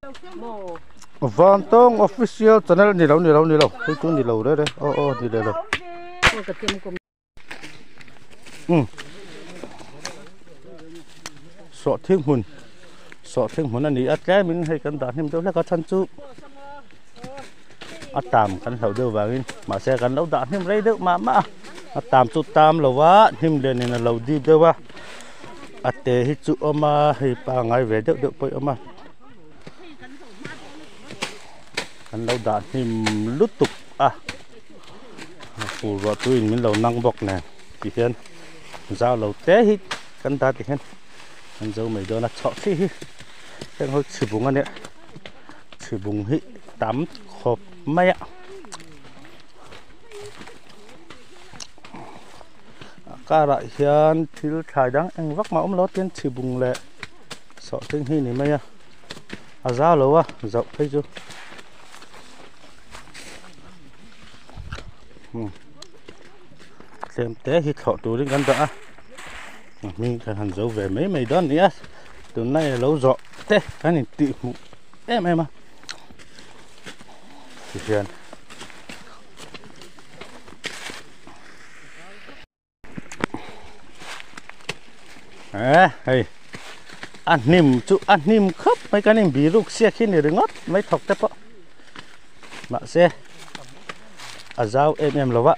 Vantawng official channel ni lo ni lo ni lo hei chu ni lo reh reh aw aw ni leh lo umm sawhthing hmun sawhthing hmun a ni a tlem in hei kan dah hnem deuh hlek a chhan chu a tam kan hlauh deuh vangin mahse kan lo dah hnem rei deuh mah mah a a tam chu tam lo va hnim lian in a lo dip deuh a a te hi chu awm a hei pangai ve deuh deuh pawh hi awm a. An lo dah hnim lutuk a fur ruah tuiin min lo nang bawk nen ti hian zau lo te hi kan dah ti hian an zo mai dawn a chhoh chi hi heng ho chhibung a nia chhibung hi tam khawp mai a a karah hian thil thlai dang eng vak mah a awm lo a tin chhibung leh sawhthing hi ni mai a. A za lo a zoh phei chu tlem te hi thlawh turin kan dah a a hming kan han zo ve mai mai dawn a ni a tunlai a lo zawh te kan intih hmuh em em a tihian. Eh hei a hnim chu a hnim khawp mai kan in biruk siak hi ni ringawt mai thawk te pawh mahse a zau em em lo va.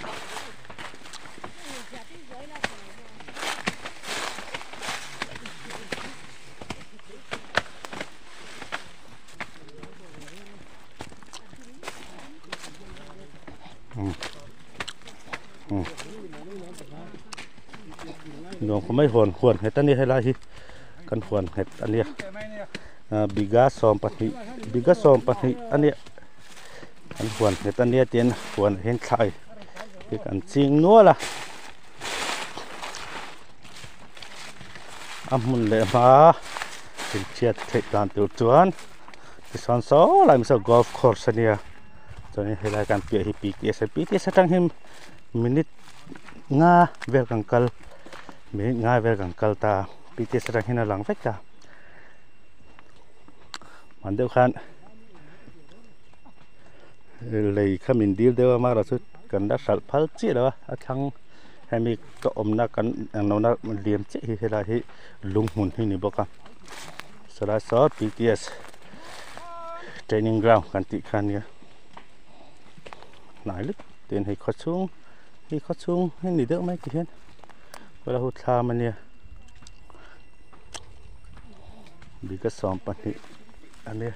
Nuam khaw mai huan huan nghet a ni helai hi kan huan nghet a nia biga 12 biga 12 a nia kan huan nghet a nia tiin huan ah hian thlai hi kan ching nual a a hmun leh hma inchhiat theih dan tur chuan tichuan saw lai saw golf course a nia chuanin helai kan piah hi PTS a PTS atang hian minute nga vel kan kal minute nga vel kan kal ta a PTS atang hian a lang vek ta hman deuh khan lei kha min dil deuh a amaherawh chu kan la hralh phal chiah lo a a thlang hemi ka awmna kan englo na liam chiah hi helai hi lung hmun hi ni bawk a sawlai saw PTS training ground kan tih kha ania hnai lutuk tin hei khaw chhung hei khaw chhung hi ni deuh mai ti hian kawlh a hu thlam ania biga 12 ania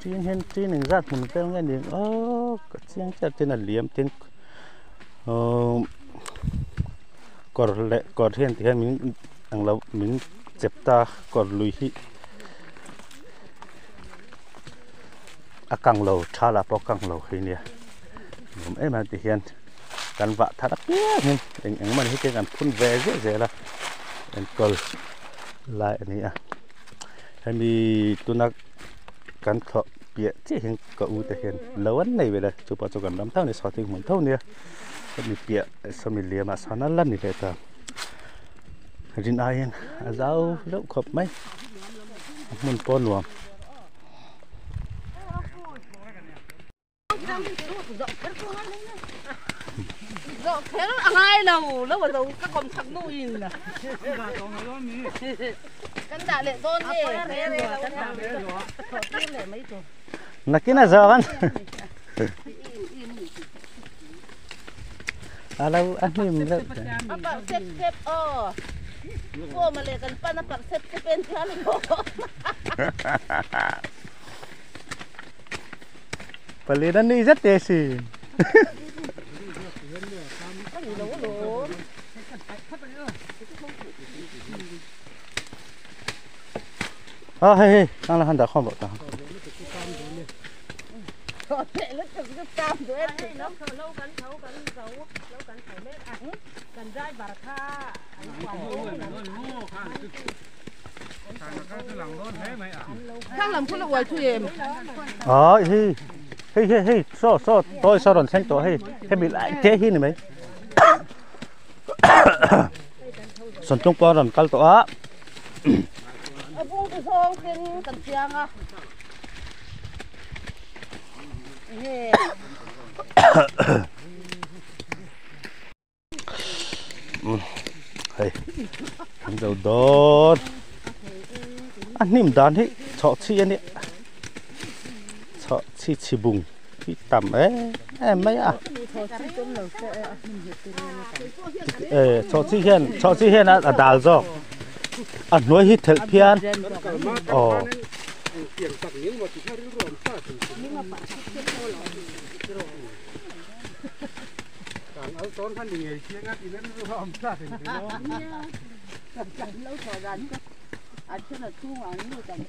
tin hian tin engzat hmun vel nge ni ang aw ka chiang chiah tin a liam tin uhh kawr leh kawr hian ti hian min englo min chep ta kawr lui hi. A kang lo tha lah pawh a kang lo hi nia nuam em a ti hian kan vah thar apiang in eng eng emaw ni hi te kan phun ve ziah zel a enkawl lai a ni a hemi tuna kan thlawh piah chiah hian ka u te hian lo an nei ve la chupawh chu kan ram tho a ni sawhthing hmun tho a nia hemi piah sawmi liam ah sawn a la ni leh ta rin aiin a zau deuh khawp mai a hmun pawh a nuam. Nakin a zawk an a lo a hnim deuh Pali na ni zet te si. A hei hei ang la han dah khawm rawh ta. Ờ hei hei hei hei saw saw toy saw rawn thleng tawh hei hemi lai te hi ni mai sawntlung pawh a rawn kal tawh a. Hei an zo dawn a hnim dan hi chawh chi a nia chawh chi chi bung hi tam em em mai a chawh chi hian chawh chi hian a dal zawk a hnuai hi thelh phian aw.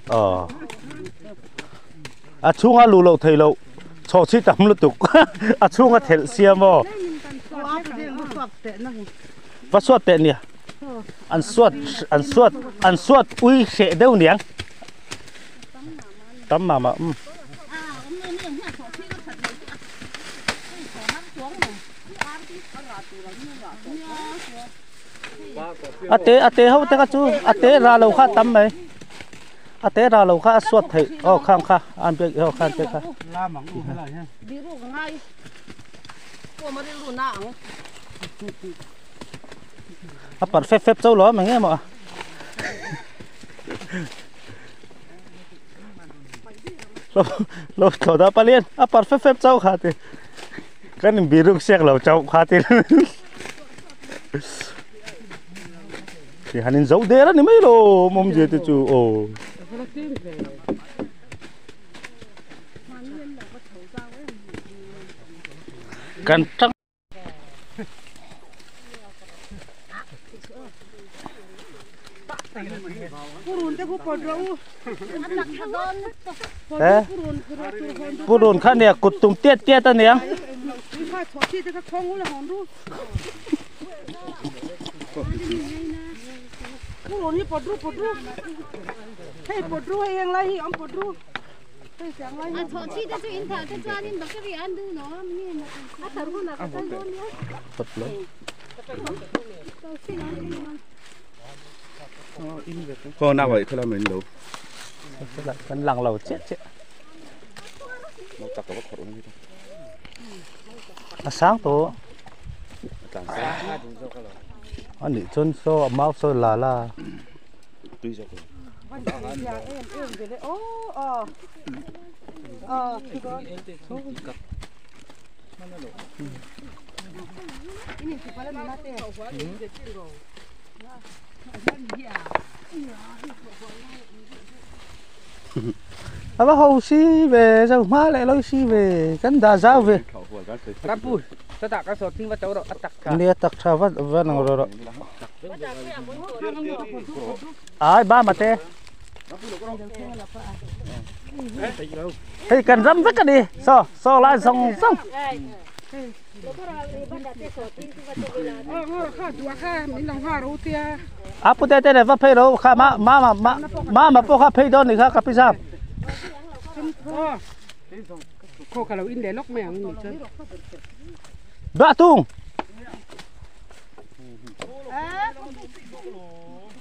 Ờ a chhunga lu lo thei lo chho chi tam lutuk a chhunga thelh siam aw va suat teh nia an suat an suat an suat ui hreh deuh niang tam mah mah um a te a te ho te kha chu a te ra lo kha tam mai a te ra lo kha a suat theih aw khang kha an pek aw khan te kha a par fep fep chau lo mai nge maw lo lo thlo da palian a par fep fep chau kha ti kan in biruk siak lo chau kha ti thì hắn in dấu đế đó mấy đồ mong gì thì chú ồ cần trắng purun kha nè cụt tung tiết tiết ta nè Cô nào vậy? Thôi là mình đâu. Kan lang lâu chết chết. À sáng tổ. Anh đi chân số máu số là là. À bác hầu xí về sao má lại lôi xí về cắn đà giáo về. Nè tắc cha vắt vắt nào rồi rồi. Ai ba mà tê. Thì cần rắm rất cái đi, so so lại xong xong. À bữa tê tê này vắt phê đâu, kha má má má má mà bố kha phê đó này kha cà phê sao? Ba tung.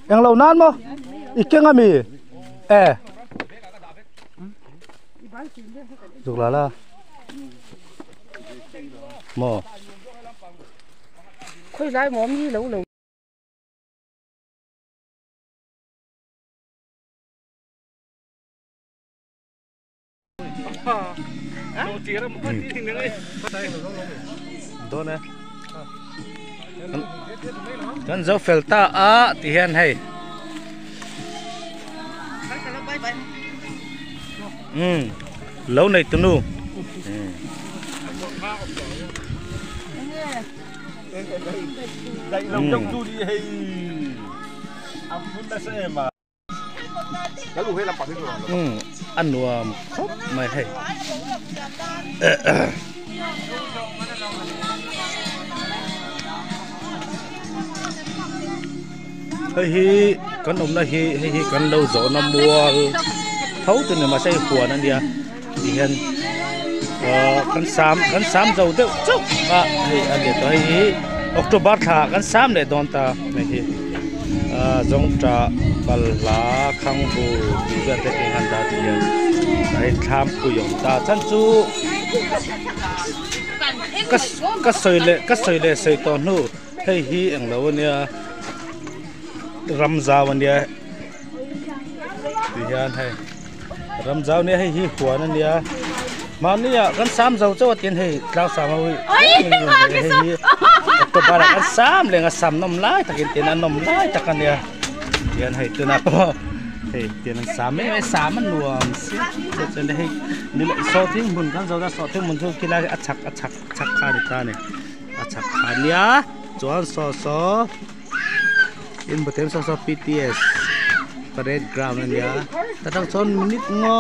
Yang lâu nan mo, ikan ami, eh. Dục là la. Mo. Khơi lại món như lẩu lẩu. Đó nè. Kan zo fel ta a ti hian hei. Lâu này tunu. Ăn nuam khop mai hei. Hei hi kan om na hi hei hi kan lo zo na mual thau tu ni ma sei huan ania ti hian kan sam zo deuh chauh a hei a le to hei hi October thla kan sam leh dawn ta hei hi zong ta Balhla khangbu tih vel te keng an dah ti hian tah hian thlam pui a awm ta a chhan chu ka ka sawi leh ka sawi leh sawi tawh hnu hei hi englo ania ram zau ania ti hian hei ram zau ania hei hi huan ania mahni ah kan sam zo chauh a tin hei tlang sam ho hi hei hi october ah kan sam leng a sam nawm lai takin tin a nawm lai tak ania tihian hei tunah pawh hei tian an sam em em sam a nuam sia chuan hei sawhthing hmun kan zo ta sawhthing hmun chu khilai a chhak a chhak chhak kha a ni ta a ni a chhak kha ania chuan saw saw. In bawtem saw saw PTS parade ground a nia ta tang chuan minute nga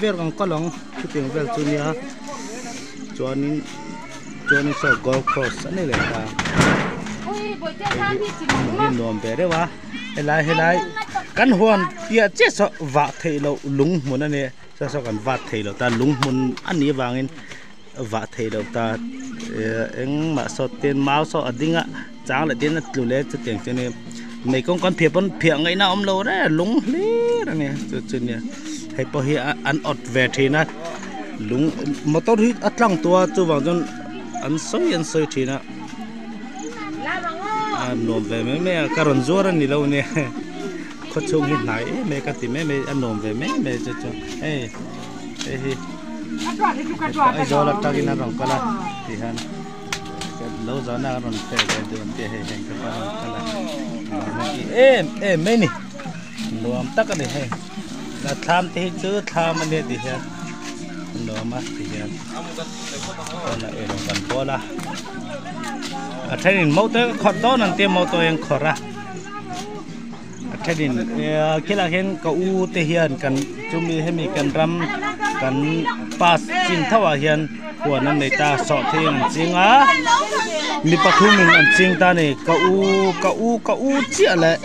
vel ang kal ang chutiang vel chu nia chuanin chuanin saw golf course a ni leh ta hei hi nuam ve deuh a helai helai kan huan piah chiah saw vah theih loh lung hmun a nia saw saw kan vat theih loh ta lung hmun a nih avangin. Vah theih loh ta engmah saw ten mau saw a ding a chang leh tin a tlu leh chutiang chu nia mei kawng kan phiah pawn phiah ngaihna a awm lo reng lung hlir a nia chu chu nia hei pawh hi an awt ve thin a lung motor hi a tlang tawh a chuvang chuan an sawi an sawi thin a a nuam ve mai mai a ka rawn zuar a ni lo nia khawchhung hi hnai em em ka ti mai mai a nuam ve mai mai chu chu hei. Hei hi Aizawl atangin a rawn kal a ti hian lo zawhna a rawn pe ve duh an tia hei heng te pawh a rawn kal a nuam a ti em em mai ni nuam tak a ni hei a thlam te hi chu thlam a nia ti hian a nuam a ti hian pawnah eirawng kan bawl a a thenin motor ka khawrh dawn an tia motor hi an khawrh a. A thenin khilah hian ka u te hian kan chumi hemi kan ram kan pass chin tho ah hian huan an nei ta sawh thing an ching a mi pathum in an ching ta a ni ka u ka u ka u chiah leh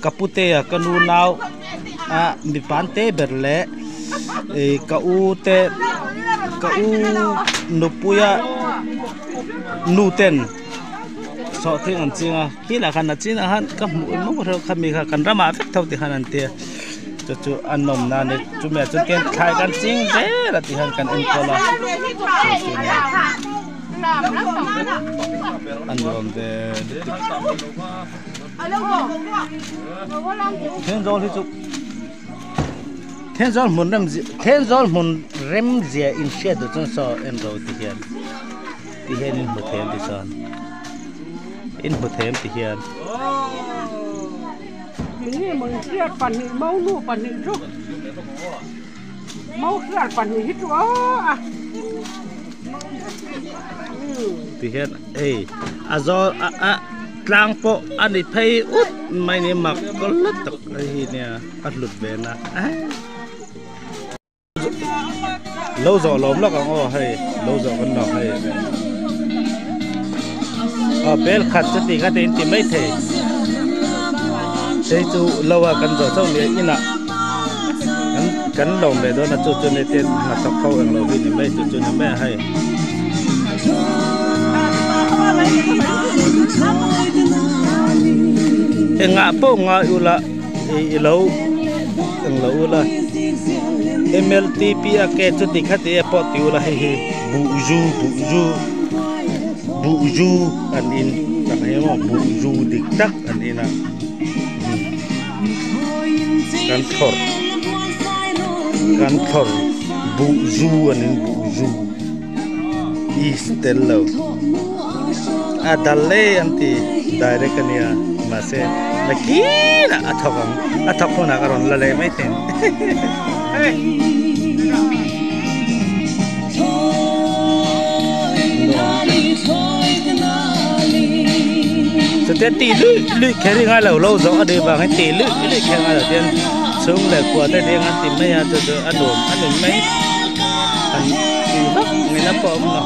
ka pute a ka nu nau a mipa an te ber leh ih ka u te ka u nupui a nu ten sawh thing an ching a. Khi lah khan a chinah khan ka hmuh emaw hreuh kha mi kha kan ramah vek tho ti khan an tia chu chu a nawm na a ni chumi ah chuan thlai kan ching zel a tih hian kan enkawl a chu chu nia a nuam ve lutuk Thenzawl hi chu Thenzawl hmun rem Thenzawl hmun rem zia inhriat duh chuan saw en ro ti hian. Ti hian in hmu thei an ti chuan in hmu thei an ti hian. Ti hian hei a zawl a a tlang pawh a ni phei ut mai ni mak kawl tak hi nia a hlut ve na. Lo zawh lawm lawk ang aw hei lo zawh kan lawk hei aw bel khat chu ti kha te in ti mai thei hei chu lo a kan zawh chauh nia inah kan kan lawm ve dawn a chu chu ni te hnathawk ho englo hi ni mai chu chu ni mai a hei. Engah pawh ngai ula i lo englo ula. MLTP a ke chu ti kha ti e pawh ti ula hei hi buhzu buhzu buhzu an in tak hi maw buhzu dik tak an in a kan thlawr kan thlawr buhzu an in buhzu is tel lo a dal le an ti direct a nia mahse nakinah a thawk ang a thawk hunah ka rawn la leh mai thei chutia tih luih luih kher hi ngai lo lo zawh a nih vang hian tih luih luih kher ngai lo hian chhung leh kua te ding an ti mai a chu chu a nuam a ni mai an ti vak ngei lam pawh a awm lo.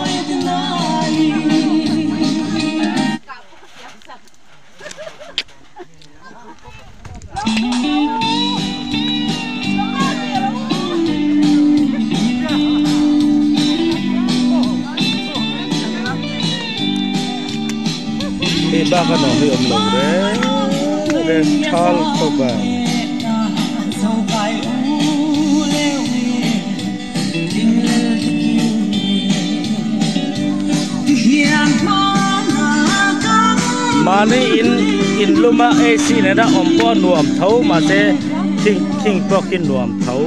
Hei bak a nawm hi awm lo reng reng thal khawp a. Mahni in in luma AC nena awm pawh a nuam tho mahse khing khing pawh khi nuam tho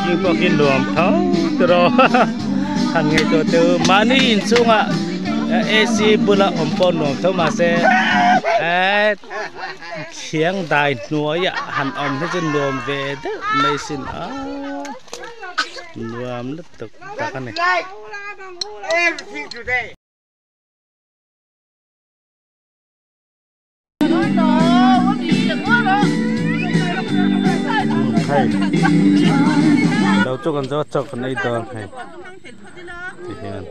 khing pawh khi nuam tho tiraw han ngaihtuah teh u mahni inchhungah AC bula awm pawh nuam tho mahse eee thiang dai hnuaiah han awm hi chu nuam ve deuh mai sin a nuam lutuk tak a ni. Hei lo chu kan zo chawk kan ei dawn hei ti hian.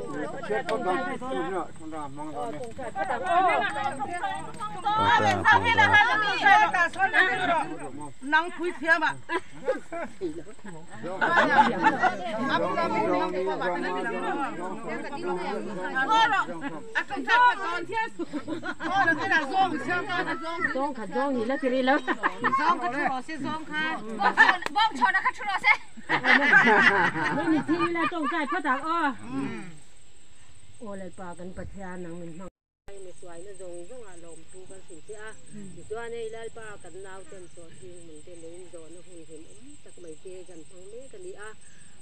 Misuaina zawng zawngah lawmthu kan hrilh che a, tichuan hei Lalpa kan nauten sawhthing hmun te leiin zawhna hun hlim awm tak mai te kan hmang mek a ni a,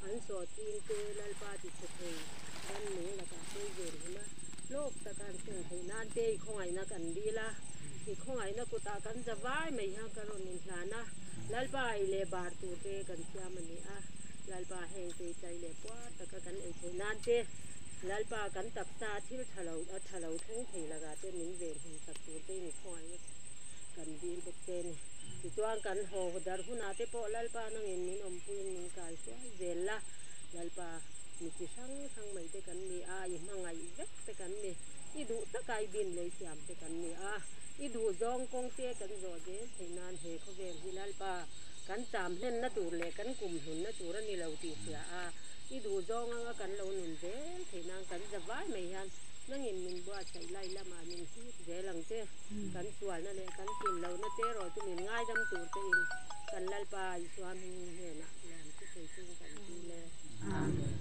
an sawhthing te Lalpa ti chhe thei ram nung lakah pawh ven hlim a, hlawk taka an seng theih nan te i khawngaihna kan dil a, i khawngaihna kutah kan za vai mai hian ka rawn inhlan a, Lalpa ei leh bar tur te kan siam a ni a, Lalpa heng te i tlai leh puar taka kan ei theih nan te. Lalpa kan taksa thil tha lo a tha lo thleng thei lakah te min ven hum sak tur te in khawngaihna kan dil bawk che ni. Tichuan kan haw darh hunah te pawh Lalpa nangin min awmpuiin min kai hruai zel la, Lalpa mi chi hrang hrang mai te kan ni a, i hmangaih vek te kan ni, i duh taka i bin lei siam te kan ni a, i duh zawng kawng te kan zawh zel theih nan he khawvel hi Lalpa kan cham hlenna tur leh kan kum hlunna tur a ni lo tih hria a. I duh zawng anga kan lo nun zel theih nan kan za vai mai hian nangin min buatsaih lai lamah min hip zel ang che. Kan sualna leh kan tlin lohna che erawh chu min ngaidam tur che in kan Lalpa Isua hming hnenah lawm chu sawi chung kan dil e. Amen.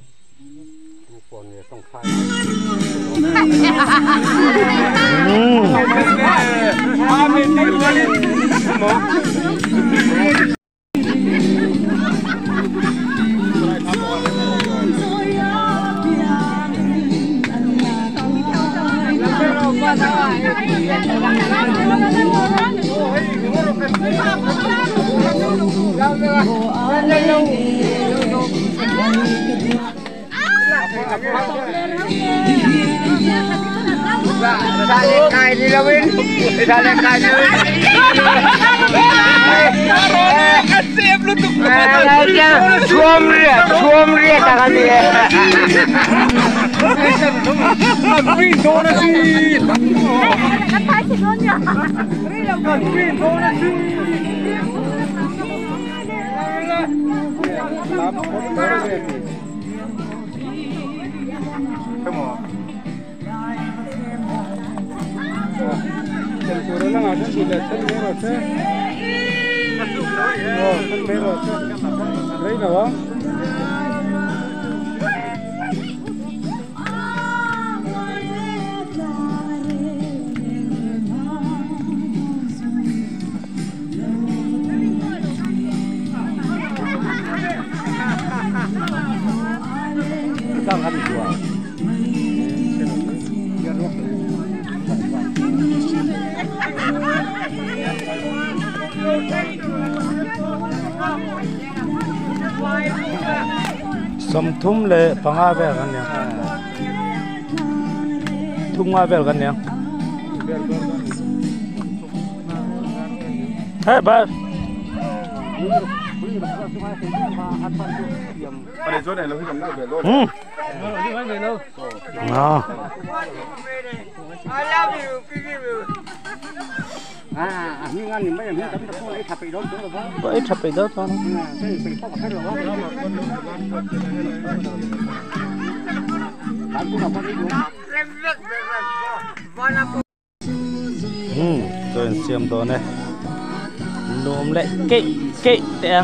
Sawmthum leh panga vel kan nia thumnga vel kan nia hei ba hmm à. Vậy chập bị đó thôi. Rồi xem đồ này. Nôm lại kị kị tè.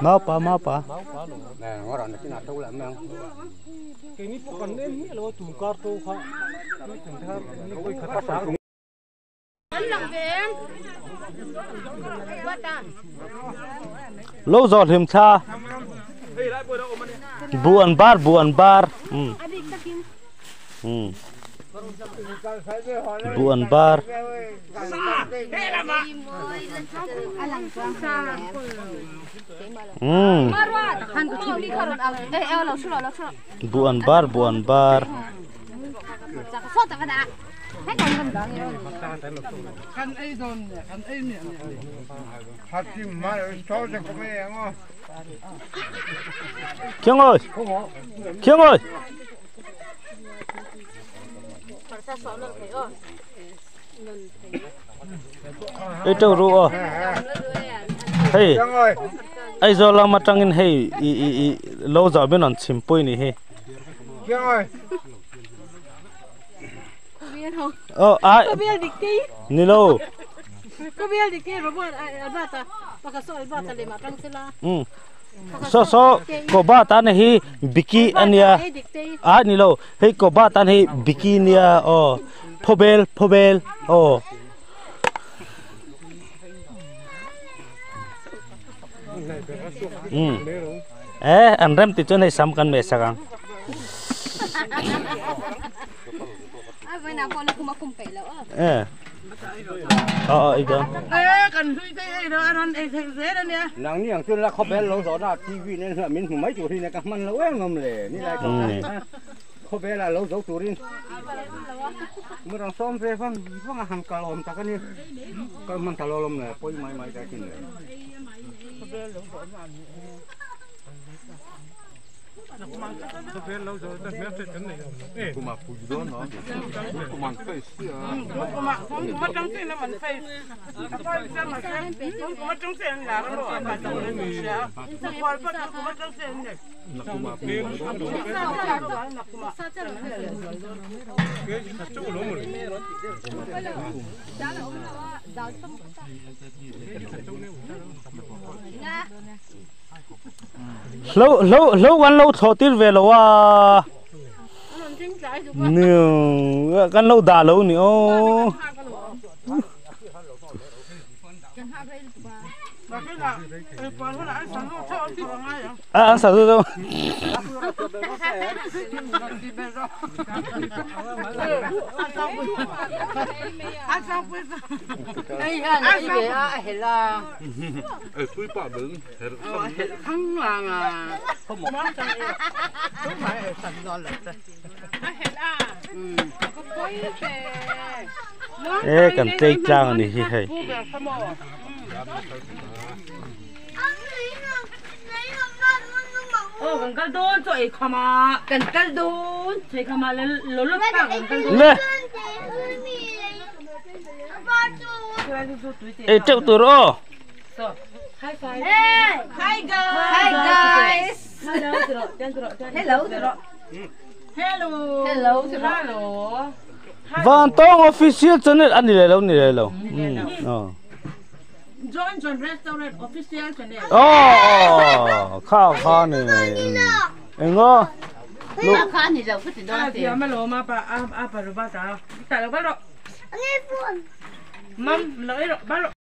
Mau pa. Lâu rồi hiểm cha buồn bar buồn bar buồn bar Kiên ơi, Kiên ơi. Ê trâu ru hey, ai giờ làm mà trăng in hey, i lâu giờ bên on chim pui nè hey. Ờ ai? Nilo. So so ko ba ta ne hi biki ania a nilo hei ko ba ta ne biki nia o phobel phobel o eh an rem ti chon hei sam kan me sakang eh ờ ý đó. Nàng ni hàng là khó bé lâu rồi đó, TV nên là mình mấy chủ thì là các man lâu em ngầm lệ, ni lại khó bé là lâu rồi chủ đi. Mới đang xóm về phong phong hàng cà lom ta cái ni, cái man cà lom này, poi mai mai cái gì này. Lâu lâu lâu ăn lâu thọ tiết về lâu à nhiều ăn lâu đà lâu nữa à ăn sao đâu ê cần tây trang này hay ê trâu tụi rồi. Hi guys. Hello. Hello. Hello. Hello. Van Tong official channel anh đi lâu đi lâu. John John Restaurant official channel. Oh, khao khao này. Engo. Khao khao này là cái gì đó. À, mà lo mà bà à bà rồi bà ta. Ta lo bà lo. Mắm lỡ rồi bà lo.